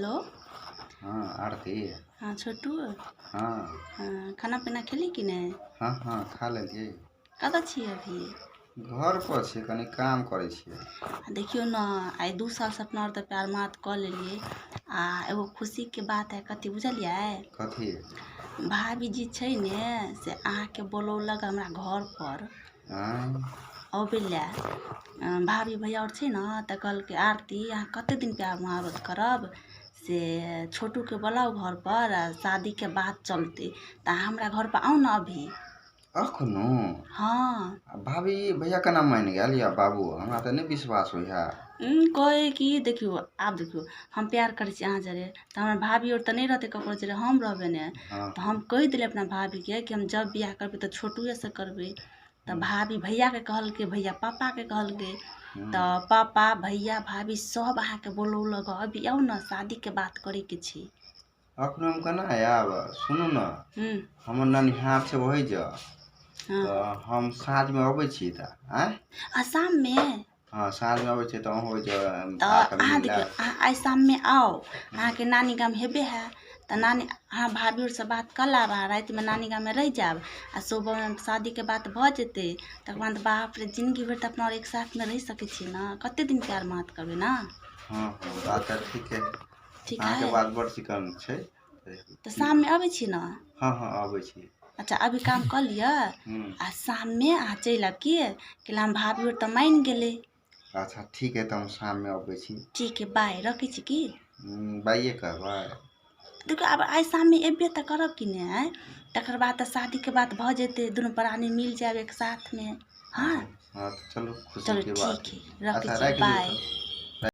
Hello. हँ आरती। हाँ छोटू। हँ। हाँ, खाना पीना खेली कि नहि? हँ हँ खा लेलियै। कतऽ छियै अभी? घर पर छियै, कनि काम करै छियै। आ देखियौ ने, आइ 2 सालसँ अपना आर तऽ प्यार मात कऽ लेलियै आ एगो खुशीके बात है। कथी बुझलियै? कथी? भाभी जी छै ने, से अहाँके बोलौलक हमरा घर पर। आँय? अबै लए। भाभी भैया आओर छै ने, तऽ कहलकै, आरती, अहाँ कते दिन प्यार मोहब्बत करब? से छोटूके बोलाउ घर पर आ शादीके बात चलतै। तऽ अहाँ हमरा घर पर आउ ने अभी। अखनो? हँ। आ भाभी भैया केना मानि गेल या बाबू? हमरा तऽ नहि विश्वास होइए। कहै कि देखियौ, आब देखियौ, हम प्यार करै छी अहाँ जरे, तऽ हमर भाभी आओर तऽ नहि रहतै ककरो जरे, हम रहबै ने। तऽ हम कहि देलियै अपना भाभीके कि हम जब बियाह करबै तऽ छोटुएसँ करबै। तऽ भाभी भैयाके कहलकै, भैया पापाके कहलकै, तऽ पापा, भैया, भाभी सब अहाँके बोलौलक। अभी आउ ने, शादीके बात करैके छै। अखनो हम केना आयब? सुनू ने। हमर ननिहार छै वही जगह। तऽ हम साँझमे अबै छी तऽ आँय। आ शाममे? हँ, साँझमे अबै छी तऽ अहूँ ओहि तऽ अहाँ देखियौ, अहाँ आइ शाममे आउ। अहाँके नानी गाम हेबे है, तऽ नानी अहाँ भाभी आओरसँ बात कऽ लेब आ रातिमे नानी गाममे रहि जायब आ सुबहमे शादीके बात भऽ जेतै। तकर बाद बाप रे, जिनगी भरि तऽ अपना आओर एक साथमे रहि सकै छी ने। कते दिन प्यार मात करबै ने? हँ हँ, बात तऽ ठीके है। ठीक अहाँके है। बात बड़ चिकन छै। तऽ शाममे अबै छी ने? हँ हँ, अबै छी। अच्छा, अभी काम कऽ लिअ। आ शाममे अहाँ चलि आयब, की कैला हम भाभी आओर तऽ मानि गेलै। अच्छा, ठीक है, तऽ हम शाममे अबै छी। ठीक है, बाय, रखै छी की? बाइए करबै? देखियौ, आब आइ शाममे एबे तऽ करब कि नहि आइ? तकर बाद तऽ शादीके बात भऽ जेतै, दुनू प्राणी मिल जायब एक साथमे। हँ। हँ, तऽ चलू। चलू। खुशीके बात। ठीक है, रखै अच्छा, छी। राखि दियौ। बाय। तऽ